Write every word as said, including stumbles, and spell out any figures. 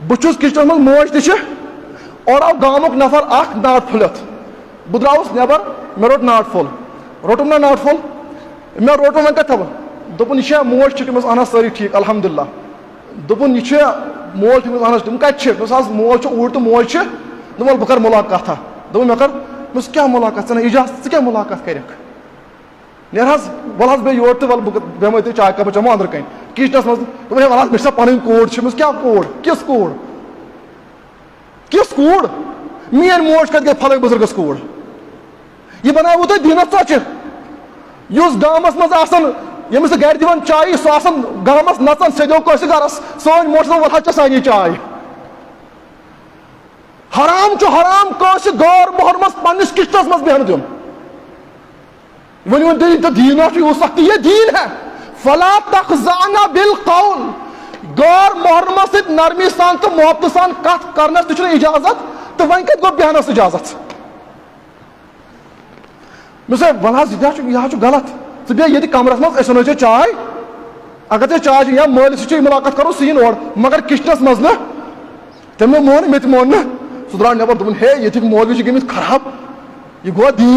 بہٕ چھُس کچنس منٛز، موج تہِ چھِ، اورٕ آو گامُک نفر اکھ ناٹہٕ پھوٚلِتھ۔ بہٕ درٛاوُس نٮ۪بر، مےٚ روٚٹ ناٹہٕ پھوٚل۔ روٚٹُم نا ناٹہٕ پھوٚل؟ مےٚ روٚٹُم، وۄنۍ کتہِ تھاوٕ؟ دوٚپُن، یہِ چھا موج ٹھیٖک؟ مےٚ اوس، اہن حظ، سٲری ٹھیٖک، الحمدللہ۔ دوٚپُن، یہِ چھِ مول ٹھیٖک؟ مےٚ اوس، اہن حظ۔ دوٚپُن، کتہِ چھِ؟ مےٚ اوس، آز مول چھُ اوٗرۍ تہٕ موج چھِ۔ دوٚپُن، وَلہٕ بہٕ کرٕ مُلاقاتھا۔ دوٚپُن، مےٚ کر؟ مےٚ اوس، کیٛاہ مُلاقات؟ ژٕ نہ اجازت، ژٕ کیٛاہ مُلاقات کرکھ؟ نیر حظ، وَلہٕ حظ بیٚیہِ یور تہٕ وَلہٕ بہٕ بیٚہمَے تہٕ چاے کَپا چٮ۪مو أنٛدرٕ کَنۍ۔ کِچنَس منٛز دوٚپُن، ہے وَلہٕ حظ، مےٚ چھِ سا پَنٕنۍ کوٗر چھِ، مےٚ ووٚنُس، کیٛاہ کوٗر؟ کِژھ کوٗر؟ کِژھ کوٗر؟ میٛٲنۍ موج کَتہِ گٔے پھلٲنۍ بُزرگَس کوٗر؟ یہِ بَناوٕ تۄہہِ دیٖنَس ژۄچہِ۔ یُس گامَس منٛز آسان، ییٚمِس نہٕ گَرِ دِوان چایی، سُہ آسان گامَس نَژان سیٚدیو کٲنٛسہِ گَرَس، سٲنۍ موج چھِ دَپان، وَلہٕ حظ چےٚ سانی چاے۔ حرام چھُ، حرام کٲنٛسہِ غٲر محرمس پننِس کِچنس منٛز بیہنہٕ دیُن۔ وۄنۍ وۄنۍ دٔلیٖل تہٕ دیٖن ہا چھُ یوٗت سختی، یہ دین ہے۔ فلا تخضعن بالقول، غٲر محرمس سۭتۍ نرمی سان تہٕ محبتہٕ سان کتھ کرنس تہِ چھُنہٕ اجازت، تہٕ وۄنۍ کتہِ گوٚو بیہنس اجازت؟ مےٚ دوٚپ، وَلہٕ حظ، یہِ تہِ حظ چھُ، یہِ حظ چھُ غلط۔ ژٕ بیٚہہ ییٚتہِ کمرس منٛز، أسۍ اَنو ژےٚ چاے۔ اگر ژےٚ چاے چھِ، یا مٲلِس سۭتۍ چھِ مُلاقات کرو، سُہ یِن اورٕ، مگر کِچنس منٛز نہٕ۔ تٔمۍ مون، مےٚ تہِ مون نہٕ۔ سُہ درٛاو نٮ۪بر، دوٚپُن، ہے، ییٚتِکۍ مولوی چھِ گٔمٕتۍ خراب۔ یہِ گوٚوا دیٖن؟